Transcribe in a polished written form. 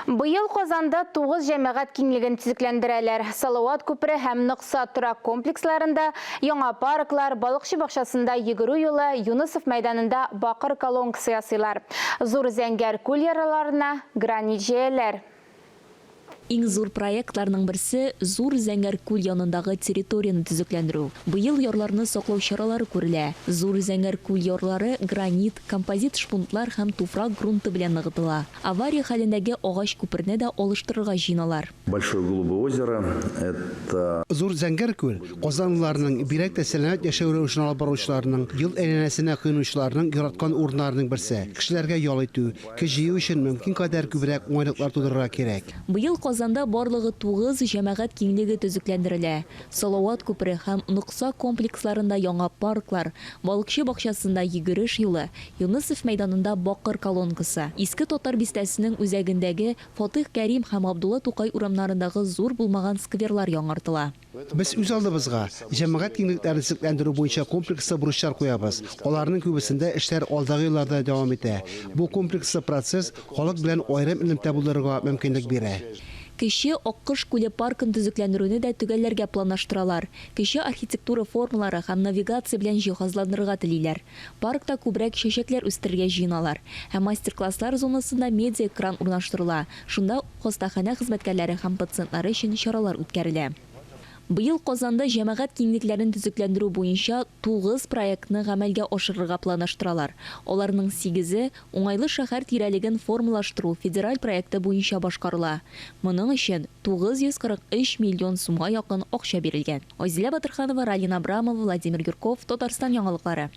Быел Казанда тугыз җәмәгать киңлеген төзекләндерәләр. Салават күпере һәм Нокса торак комплексларында яңа парклар, Балыкчы бакчасында йөгерү юлы, Юнысов мәйданында бакыр колонкасы ясыйлар. Зур Зәңгәр күл ярларына гранит җәяләр. Иң зур проектларның берсе, Зур Зәңгәр күл янындагы территорияне төзекләндерү. Быел ярларны саклау чаралары күрелә. Зур Зәңгәр күл ярлары гранит, композит шпунтлар һәм туфрак грунты белән ныгытыла. Авария хәлендәге агач күперне дә алыштырырга җыеналар. Большое Голубое озеро, это. Зур Зәңгәр күл, казанлыларның, бигрәк тә сәламәт яшәү рәвешен алып баручыларның, ел әйләнәсенә коенучыларның яраткан урыннарының берсе. Кешеләргә ял итү, көч җыю өчен мөмкин кадәр күбрәк уңайлыклар тудырырга кирәк. Быел Казанда барлыгы тугыз җәмәгать киңлеге төзекләндерелә. Салават күпере һәм Нокса комплексларында яңа парклар, Балыкчы бакчасында йөгереш юлы, Юнысов мәйданында бакыр колонкасы, Иске Татар бистәсенең үзәгендәге Фатыйх Кәрим һәм Габдулла Тукай урамнарындагы зур булмаган скверлар яңартыла. Без үз алдыбызга җәмәгать киңлекләрен төзекләндерү буенча комплекслы бурычлар куябыз. Аларның күбесендә эшләр алдагы елларда да дәвам итә. Бу комплекслы процесс халык белән аерым элемтә булдырырга мөмкинлек бирә. Кече Аккош күле паркын төзекләндерүне дә төгәлләргә планлаштыралар. Кече архитектура формалары һәм навигация белән җиһазландырырга телиләр. Паркта күбрәк чәчәкләр үстерергә җыеналар. Ә мастер-класслар зонасында медиа-экран урнаштырыла, шунда хастаханә хезмәткәрләре һәм пациентлары өчен чаралар үткәрелә. Быел Казанда җәмәгать киңлекләрен төзекләндерү буенча тугыз проектны гамәлгә ашырырга планлаштыралар. Аларның сигезе Уңайлы шәһәр тирәлеген формалаштыру федераль проекты буенча башкарыла. Моның өчен 943 миллион сумга якын акча бирелгән. Айзилә Батырханова, Ралина Абрамова, Владимир Юрков, Татарстан яңалыклары.